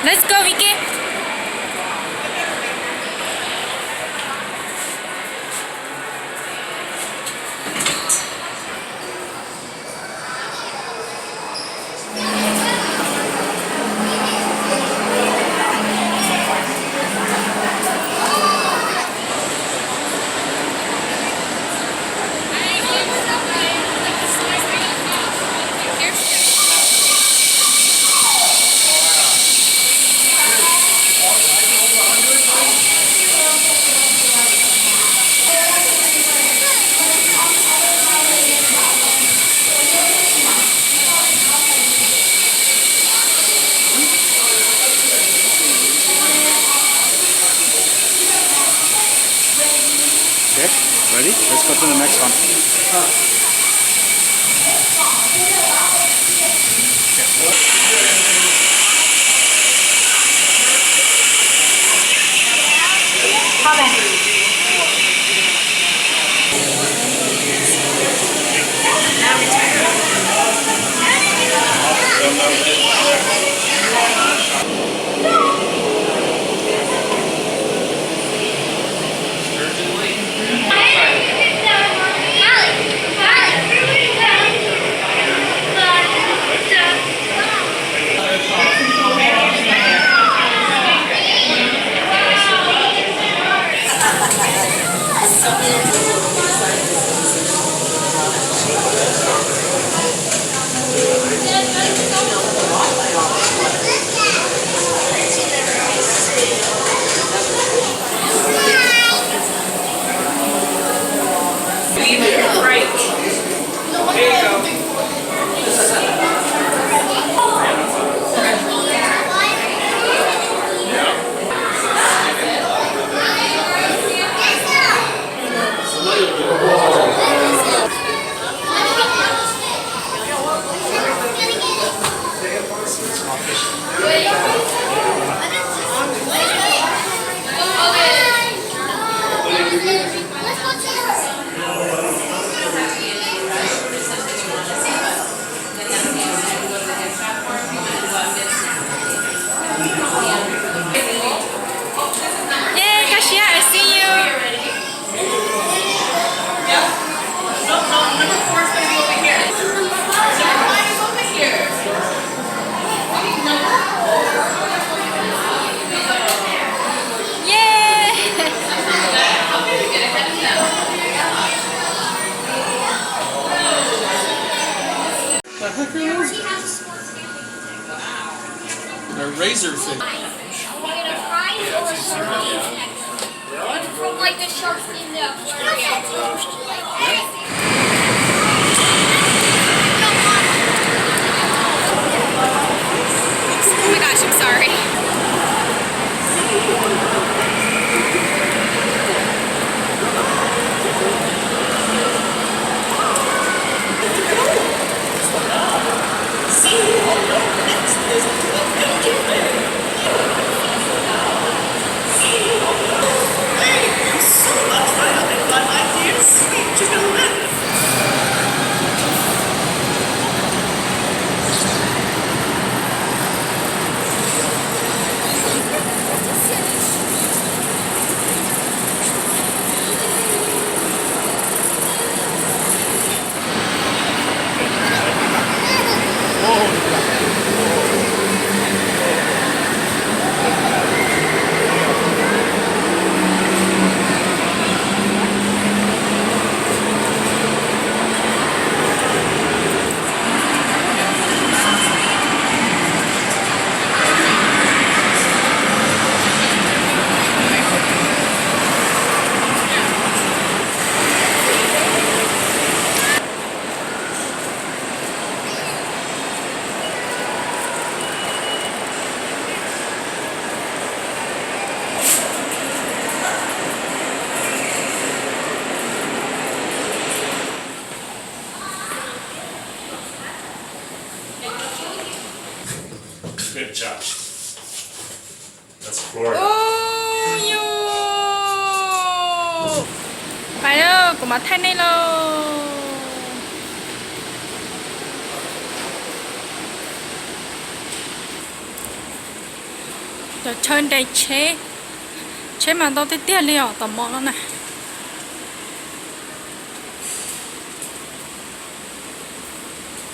Let's go, Vicky. Okay, ready? Let's go to the next one. Yay, Kashia, I see you. Yay. The heck are those guys? They're razor fish. From, like, the shark fin, the aquarium. Oh my gosh, I'm sorry. Good job. That's Florida. Ub, yus. Pais lauj, kuv mam thaij nej lauj. Cov chaw nres tsheb, tsheb mas ntau tiag tiag li os tom mos no na.